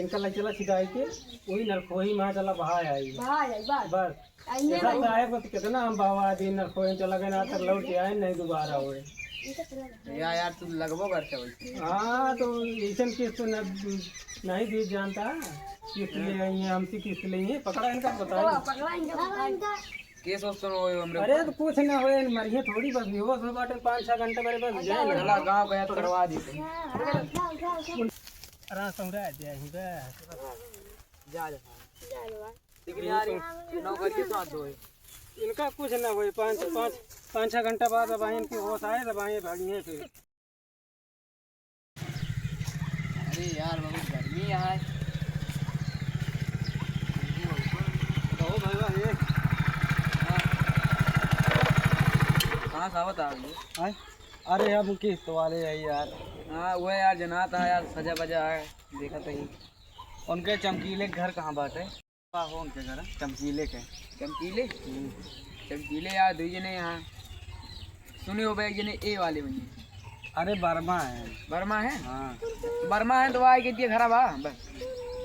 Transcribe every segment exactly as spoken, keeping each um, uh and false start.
इनका लग चला छिटाई के, वही नलखोही में चला बहा आई। बहा आई, बस। बस। आई ऐसा नहीं। साहेब को कितना हम बहवा दी नलखोही, चला गए ना, तक लौट के आए नहीं दोबारा हुए। या यार, तू लगबो करते वैसे। हाँ, तो ऐसन किस्त न, नहीं दी जानता, किस्त ले आई है, हमसे किस्त लेंगे, पकड़ा इनका, बताओ। पकड़ा इनका, पकड़ा इनका। केस वस्तु न होए हमरे अरे ऊपर। तो कुछ ना होए, मरिए थोड़ी, बस बेहोश हो बाटे, पाँच छह घंटे बरे बस जाए ना। चला गाँव का याद करवा दी। हाँ, हाँ, हाँ, हाँ। रात समझा दिया ही बस। जा, जा। लेकिन यार, नौकरी के साथ होए। इनका कुछ ना होए, पाँच, पाँच, पाँच छह घंटा बाद अब इनकी होश आए, तब आए भागी हैं फिर। अरे यार, बहुत गर्मी है। कहो भैया, ये हाँ। कहाँ से आवत आ गई? आय? अरे, हम किस्त वाले हैं यार। हाँ, वो यार, जनात है यार, सजा बजा है, देखा तो ही। उनके चमकीले घर कहाँ बाटे? का हो उनके घर, चमकीले के। चमकीले? हम्म। चमकीले यार, दुई जने यहाँ। सुने हो भाई, एक जने ए वाले बने। अरे, वर्मा है। वर्मा है? हाँ। वर्मा है तो आए के दिए घर बा, बस।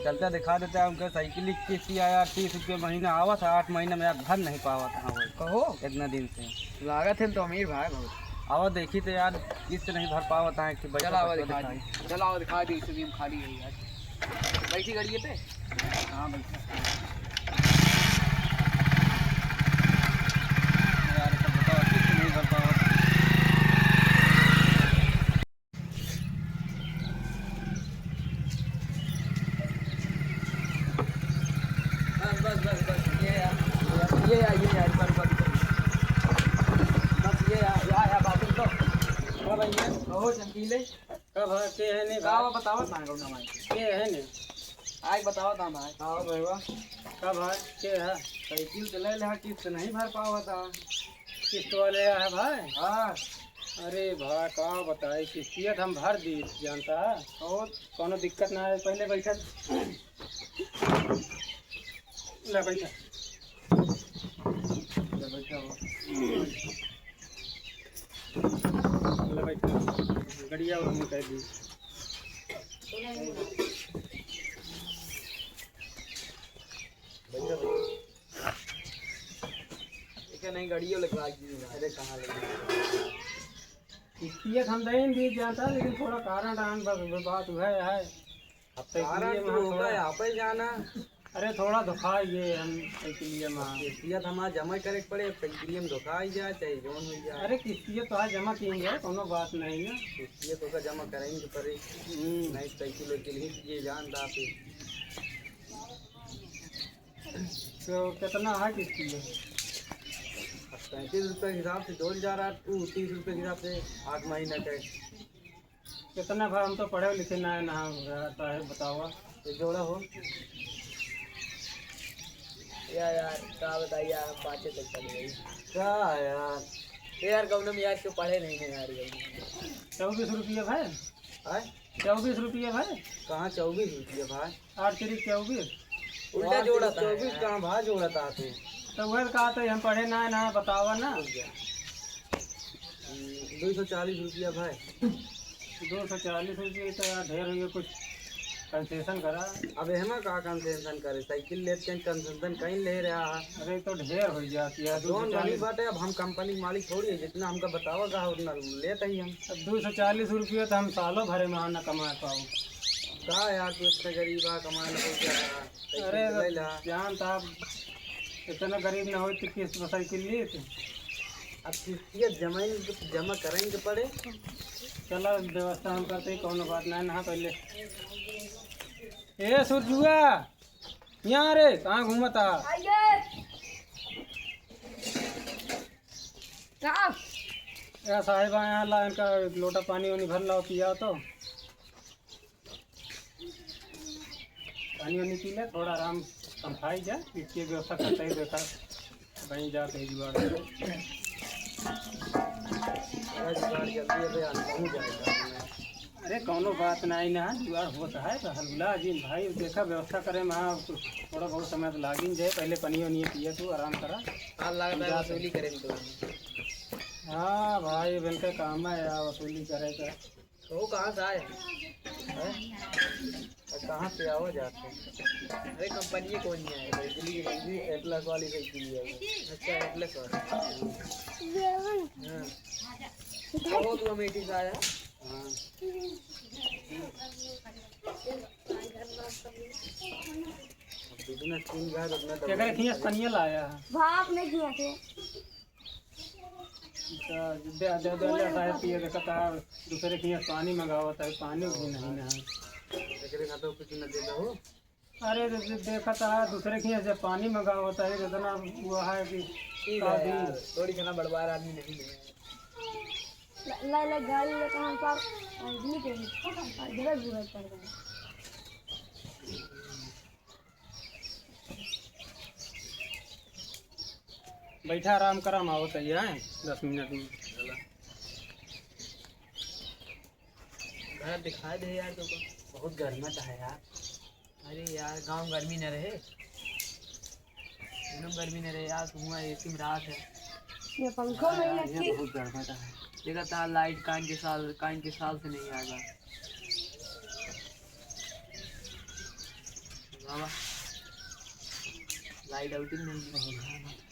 चलता दिखा देता है, उनका साइकिल की किस्त आया, तीस रुपये महीना आवत है, आठ महीने में यार भर नहीं पावत है वो। कहो? इतना दिन से। लागत है तो अमीर भाई बहुत। आवा देखी तो यार, किस्त नहीं भर पावत है कि बैठा चला आवा बैठा दिखा दिखाई। दी। चला आवा दिखा दी, इसे भी हम खाली है यार। बैठी गाड़ी पे? हाँ, बैठा। यार, सब बताओ, किस्त नहीं भर पावत। बस, बस, बस, बस, ये यार, ये यार, ये यार, ऊपर, ऊपर, ऊपर। बस, ये यार, यार, यार, बात तो। और भाई, ये, ओहो, चमकीले। का भा, के है ने का भा? बतावत ना, गौना माई। के है ने? आइ बतावत ना भाई। हाँ भाई, वाह। का भा, के है? साइकिल तो ले ले, किस्त नहीं भर पावत है। किस्त वाले है भाई? हाँ। अरे भा, का बताई, किस्तियत हम भर दी, जानता है? और? कौनो दिक्कत ना है, पहले बैठा। ले बैठा। ले बैठा हो। ले बैठा। गड़िया और हम कह दी। बैठा, बैठा। इका नहीं, गड़िया लगवा दी ना। अरे, कहाँ लगी? किस्तियत हम देन भी जाता, लेकिन थोड़ा कारण रहन, बस बात वह है। अब तो कारण इसलिए तो हम होगा, थोड़ा यहाँ पे जाना। अरे, थोड़ा दुखा ये हम इसलिए माँ। किस्तियत हमारा जमा करे के पड़े, अब इसलिए हम दुखा ही जाए, चाहे जौन हो जाए। अरे, किस्तियत तो आज जमा किएंगे, कोनो बात नहीं है। किस्तियत तो का जमा करेंगे पड़े। हम्म। नहीं, साइकिल वाइकिल ही ये जान रहा फिर। तो कितना है किस्तियत? अब पैंतीस रुपये के हिसाब से जोड़ जा रहा है, तू तीस रुपये के हिसाब से आठ महीना का। कितना भा, हम तो पढ़े लिखे ना है, ना रहता है, बतावा। ये जोड़ा हो। या यार, का बताई यार, हम पाँचे तक पढ़े हैं। का यार? ये यार, गौनम यार, क्यों पढ़े नहीं है यार, गौनम। चौबीस रुपये भाई। आय? चौबीस रुपये भाई। कहाँ चौबीस रुपये भाई? आठ तिरिक चौबीस। उल्टा जोड़ा था चौबीस यार। कहाँ भाई जोड़ा था तू? तो वह कहा था, हम पढ़े ना, ना बतावा ना। रुक जा। हम्म, दो सौ चालीस रुपया भाई। दो सौ चालीस रुपये तो यार ढेर हो गया, कुछ concession करा। अब एहमा का concession करे, साइकिल लेत के concession कहीं ले रहा है। अरे तो ढेर हो जाती है, जौन दो सौ चालीस। बनी बाटे, अब हम कंपनी के मालिक थोड़ी है, जितना हमका बतावा का उतना लेत ही हम। अब दो सौ चालीस रुपये तो हम सालों भरे में ना कमा पाओ। का यार, तू इतना गरीब आ, कमा ना पहुंचा रहा। अरे, ले ला। जान साहब, इतना गरीब ना होई तो किस्त पर साइकिल ली थी। अब किस्तिया जमा, जमा करेंगे पड़े। चला, व्यवस्था हम करते ही, कौनो बात ना, नहा पहले। ए सुरजुआ, यहाँ रे, कहाँ घूमत आ? आइए। का? ए साहेब, यहाँ ला, इनका लोटा पानी वानी भर लाओ, पिया तो। पानी वानी पी ले, थोड़ा आराम समझाई जा, इसकी व्यवस्था करते ही देखा, वहीं जाते ही जुगाड़। अरे जुगाड़ जल्दी है भैया, पहुँच जाएगा। अरे कौनो बात नहीं ना, जुगाड़ होता है, तो हलगुला जिन भाई, देखा व्यवस्था करे में, हाँ, थोड़ा बहुत समय तो लागिन जाए, पहले पानी वानी पिए तू, आराम करा। हाँ, लागत है जा वसूली करें तो। हाँ भाई, अब इनका काम है यार, वसूली करे का। तो वो कहाँ से आए? हैं? और कहाँ से आवा जाते हैं? अरे, कंपनी कौन है? बिजली, बिजली एटलस वाली साइकिल है वो। अच्छा, एटलस वाली। हाँ। तो वो तो अमेठी से आया। हाँ। अब बिजनेस तीन बार अपना केकरे खियास पनिया लाया है? भाप नहीं किया थे। तो दे, दे, दे, दे, साहब, पिए देखा था, दूसरे के यहाँ पानी मंगावा था, पानी भी नहीं ना है। एकरे खातिर कुछ न देता हो? अरे, दे-, दे-, देखा था, दूसरे के यहाँ से पानी मंगावा था, इतना हुआ है कि ठीक का है दी? यार, थोड़ी घना बड़वार आदमी नहीं है। ला, ला, ला, गाड़ी लेकर हम सब, आ, घूम के, आ, जगह घूम के पड़ गए। बैठा आराम करा, हम आवत है, हैं, दस मिनट में। घर दिखा दे यार, तो बहुत गर्मत है यार। अरे यार, गाँव गर्मी न रहे, एकदम गर्मी न रहे यार, तो हुआ एसी में रात है। ये पंखो नहीं है कि बहुत गर्मत है। देखा था, लाइट कान के साल, कान के साल से नहीं आएगा। बाबा, लाइट आउटिंग नहीं है।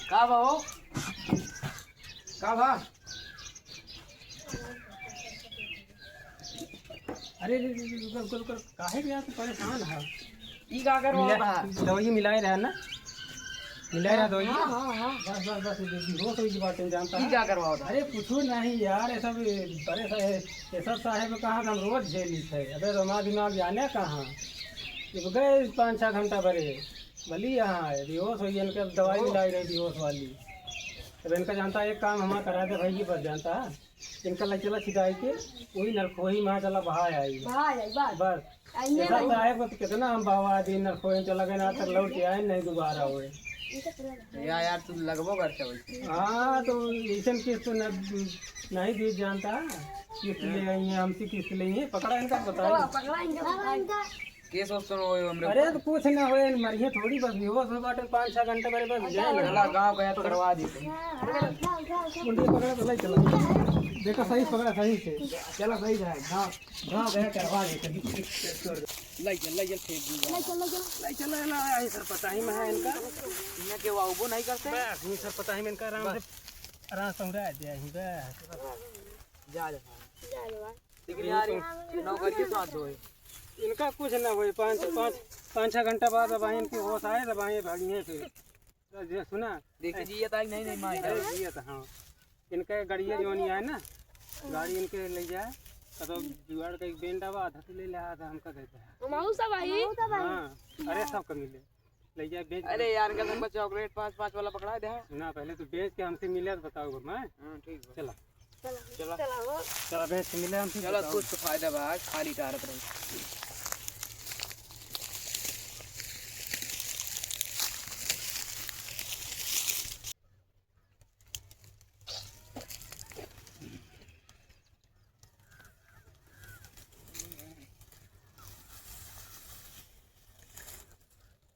का बा हो? का बा? अरे, रे, रे, रे, रुको, रुको, रुको, काहे के यार तू परेशान है? ई का कर रहा मिला-, बा? दवाई मिलाए रहा ना? मिलाए रहा दवाई? हाँ, हाँ, हाँ। बस, बस, बस, ये बेहोश होई की बात है, जानता ई है? का करवाओ था? अरे, कुछ नहीं यार, ये सब, अरे, सा-, ये सब साहेब कहाँ का हम रोज झेली थे। अबे, दिमाग, दिमाग जाने कहाँ? ये गए पाँच छः घंटा भरे, भली यहाँ है, बेहोश होई, इनके दवाई ओ। मिलाई रही बेहोश वाली। अब इनका जानता है, एक काम हमारा करा दे भाई, ये बस जानता है। इनका लग चला छिदाई के, वही नलखोही में चला बहा आई। बहा आई, बस। बस। आई ये ऐसा नहीं। साहेब को तो कितना हम बहवा दी, नलखोही में चला गए, आज तक लौट के आए नहीं दोबारा हुए। या यार, तू लगबो करते वैसे। हाँ, तो ऐसन किस्त तो न-, नहीं दी जानता, किस्त ले आई है, हमसे किस्त ले आई है, पकड़ा इनका, बताओ। पकड़ा इनका, पकड़ा इनका। के सोचते हो हमरे अरे ऊपर? तो कुछ ना होए, मरिए थोड़ी, बस बेहोश हो बाटे, पाँच छह घंटे बड़े बस जाए ना। चला गाँव गया तो करवा दी। मुंडी पकड़ा तो ले चला। देखो सही पकड़ा, सही से। चला सही जाए, गाँव, गाँव गया करवा दी। ले चल, ले चल, फेंक दी। ले चल, ले चल। ले चल, ले, ले, ये सर पता ही में है इनका। इन्हें के वाउबो नहीं करते। बस, ये सर पता ही में इनका आराम से, बस। आराम से उड़ा दिया ही बस। जा ले। जा ले। लेकिन यार, नौकरी के साथ दो है। इनका कुछ ना होए, पाँच, पाँच, पाँच छह घंटा बाद अब इनकी होश आए, तब आए भागी हैं फिर। तो जे सुना? देखी जियत आई नहीं, नहीं माई। अरे जियत, हाँ। इनका गड़िया जो नहीं आए ना, गाड़ी इनके ले जाए, कतो जुगाड़ का एक बेंडा बा, आधा तो ले ले, आधा हमका दे दे। माऊ सब आई? हाँ, अरे सब कमी ले। ले जाए, बेच दे। अरे यार, कल हमको चॉकलेट पाँच पाँच वाला पकड़ा दे। ना, पहले तो बेच के हमसे मिले तो बताओ, मैं। हाँ, ठीक बा। चला। चला। चला। चला, बेच के मिले हमसे, चला, बताओ। कुछ तो फायदा बा, आज खाली टारत रही।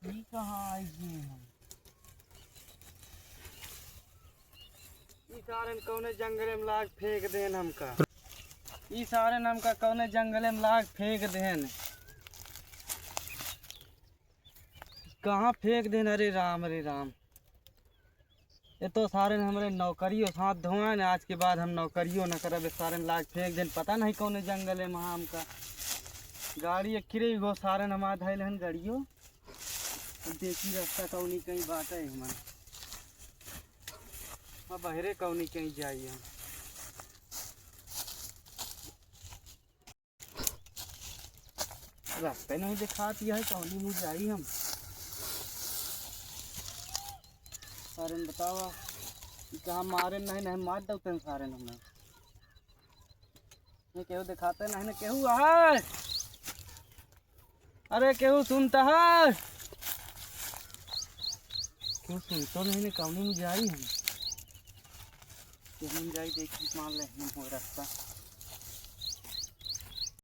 ई कहाँ आई गए हम? ई सारन कौने जंगले में लाग फेंक देन हमका। ई सारन हमका कौने जंगले में लाग फेंक देन। कहाँ फेंक देन? अरे राम, अरे राम। ये तो सारे ने हमरे नौकरियों साथ धोएन, आज के बाद हम नौकरियों न करब। ये सारे ने लाग फेंक देन, पता नहीं कौने जंगले में हमका। गाड़ी एक किरे गो सारे ने हमार धैल हन गाड़ियों। अब देखी रास्ता कौनी कहीं बाटे हमन। अब बहरे कौनी कहीं जाई हम। रास्ते नहीं दिखात, यह कौनी मुँह जाई हम। सारे ने बतावा, कि कहाँ मारे नहीं, नहीं मार दौते हैं सारे ने हमें। ये केहू दिखाते नहीं ना, केहू है? अरे केहू सुनता है? केहू सुनतो नहीं ना, कौनी मुँह जाई हम। केहू जाई देखी, मान ले, हम हो रास्ता।